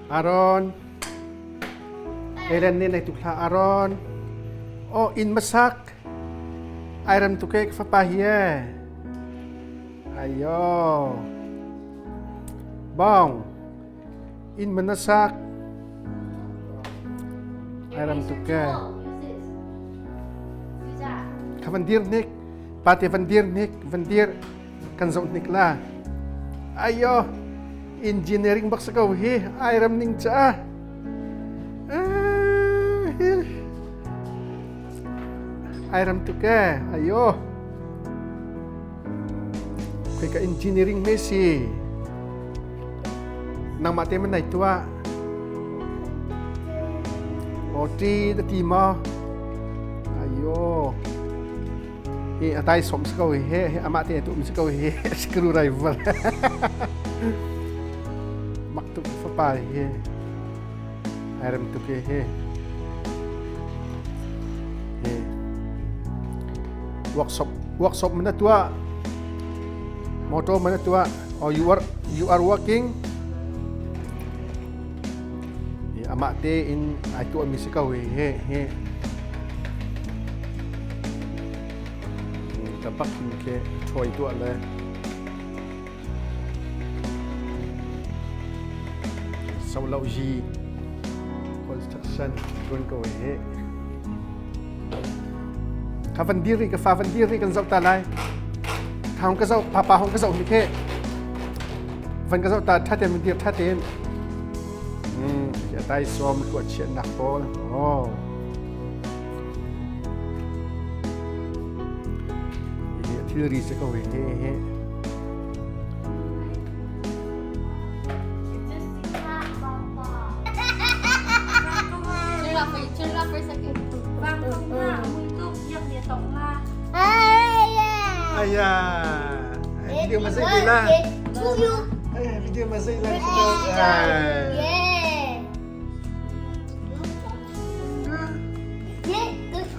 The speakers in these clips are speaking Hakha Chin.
Aaron. Ellen nih nei tuk hlah Aaron. Oh, inn masak. Ai rem tuk e ka fapa hi e. Ayo. Bong. Inn man na sak. Ai rem tuk e. Kha van dir hnik. Pate van dir hnik, van dir. Kan zoh hnik la. Ayo. Engineering bak sa ko hi. Ai rem ning ca. Ai rem tuk e. Ayo. Khoi ka engineering me si. Nangmah te man nai tuah. OT da ti ma. Ayo. Hi atai som si ko hi he amah te tu um si ko hi screw driver. Mak tuk fapa hi. Ai rem tuk hi he. Hi. Workshop workshop mana tua motor mana tua oh you are working amah te in ai tuah mi si ko hi he he ka bak in ke choi tuah le so lo ji construction tuan ko he Ka van dir rih, ka fa van dir rih kan zoh ta lai. Thang ka zoh, papa hong ka zoh mi khe. Van ka zoh ta tha tein van dir tha tein. Tai som hluat chiahnak pawl. Oh. Thilri se ko he he. Aya, video masih la. Video masih la.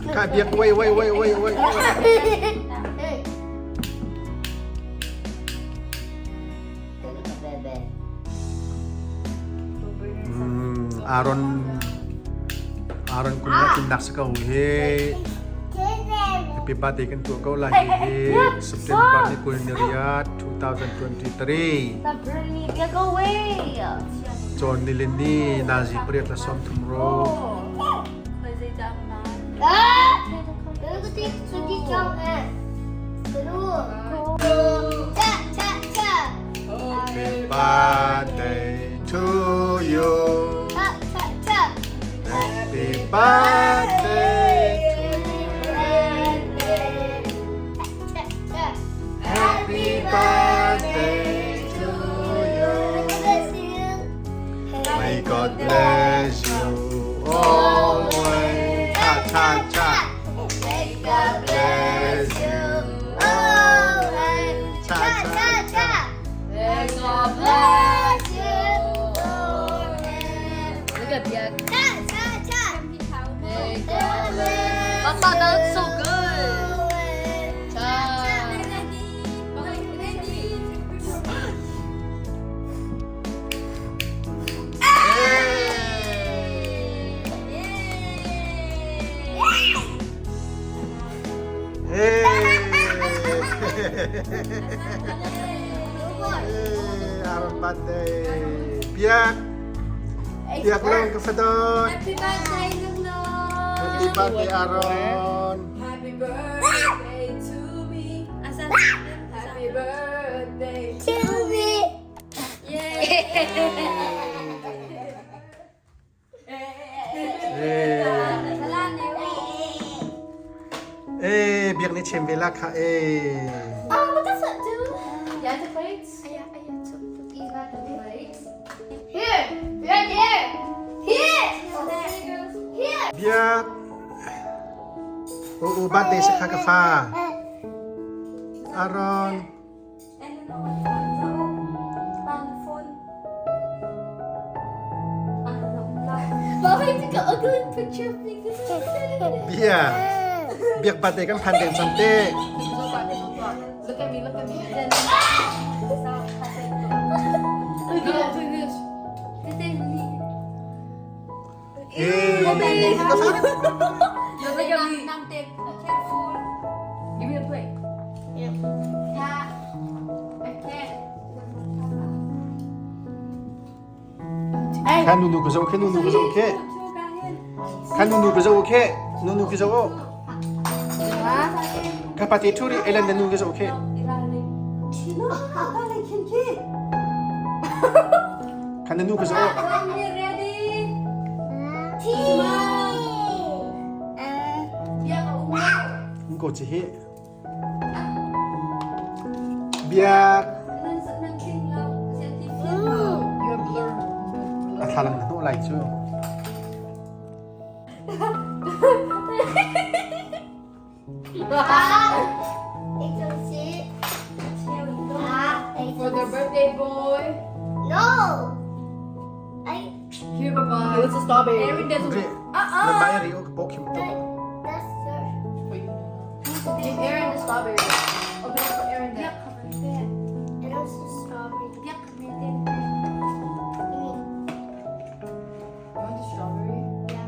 Kak biak wait wait wait wait wait. Aaron Aaron kum na kindak sa ko hi Happy birthday kan tuah ko lai hi September ni kul ni riat 2023 Cawn nilin ni nazi pariat la som thum ro Happy birthday to you. Happy birthday to you. Happy birthday to you. May God bless you always. Cha cha cha. May God bless you always. Cha cha cha. May God bless you always. Look at Biak. Cha cha cha. May God bless. Papa, that looks so good. Cha. Hey! Hey, Aaron birthday. Biak. Biak long ka fadon. Happy birthday, Lolo. Happy birthday, Aaron. Happy birthday to me. Asan? Happy birthday To me. Yay! Hey. Eh, biak ni chem vela kha eh. Oh, what does that do? Yeah, the plates. Yeah, I to put these back in the plates. Here, right here, here, here. Biak. Oh, oh, birthday sa kha ka fa. Aaron. Mom, I took an ugly picture of me. Bia. Biak birthday kan phan deng sang te. Look at me, look at me. Look at this. Look at me. Give me the plate. Kha nunu ka zoh khi nunu ka zoh khi. Kha nunu ka zoh khi nunu ka zoh. Kha pate thu ri Ellen na nu ka zoh khi. Kha na nu ka zoh. Ko chi hi. Biak. A thlalang na hnawh lai cu. For the birthday boy. No. I. Here, Papa. It's a strawberry. Aaron doesn't. Na mai ri o ka khim to. That's yours. Give Aaron the strawberry. Open up for Aaron that. And also strawberry. You want the strawberry? Yeah.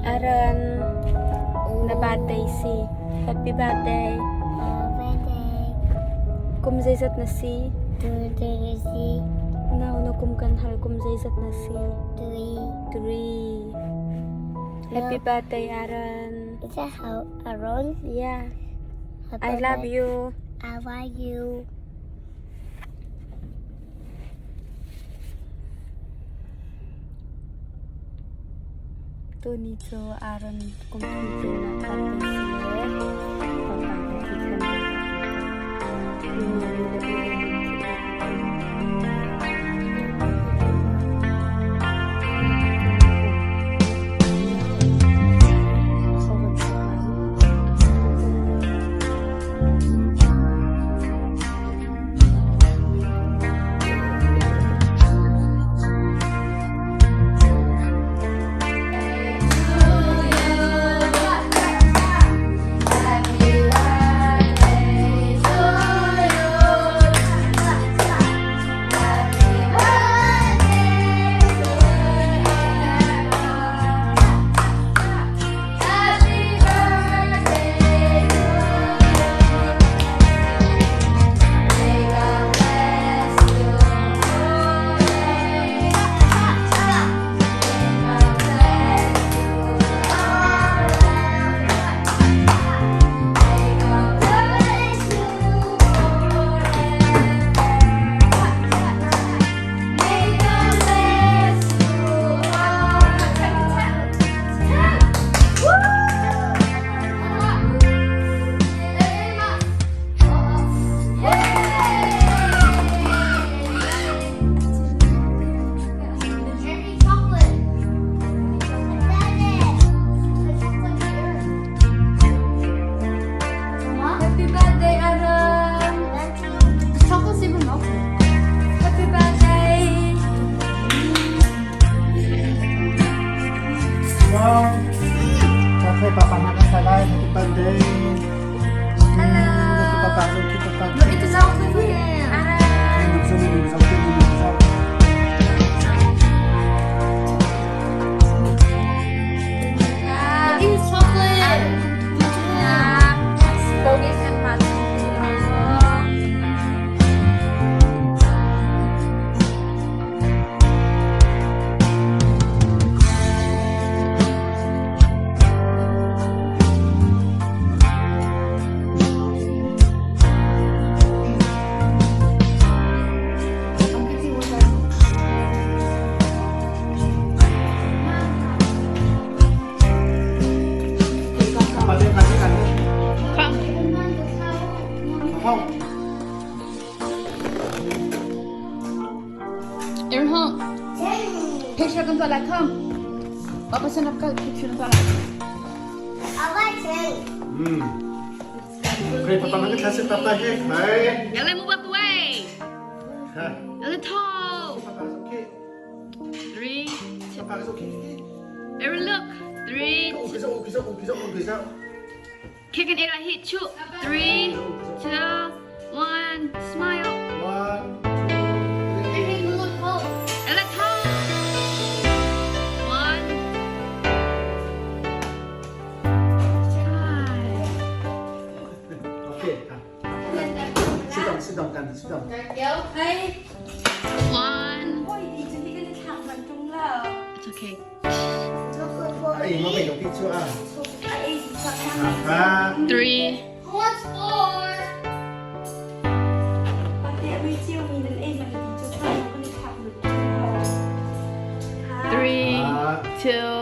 Aaron, na birthday si. Happy birthday. Birthday. Kum zeizat na si? Two, three, si. Now na kum kan hal kum zeizat na si? Three. 3. Happy birthday, Aaron. Is that how Aaron? Yeah. Happy I love you. I love you. Tuni cu Aaron kum thum tlin ah birthday si le papa na thi khan Nu le u le nan thi. Happy birthday to you. Aaron Hong. Picture kan tuah lai come. Papa send up ka picture na tuah lai. Khrih papa nang thla se papa he khai. Yale move up the way. Ha. Yale tall. Papa is okay. 3, 2. Papa is okay. Aaron look. 3, Okay, so okay, so okay, so okay, so. Kick and eight hit 2, 3, 2, 1. Smile. 1, 2, 3. Yale tall. 1. 5. Okay. Ha. Sit down, sit down, kan, sit down. 1. It's okay. Ai, mo pe dong chu a. Ha. 3. Who wants 4? 3, Ha. 2,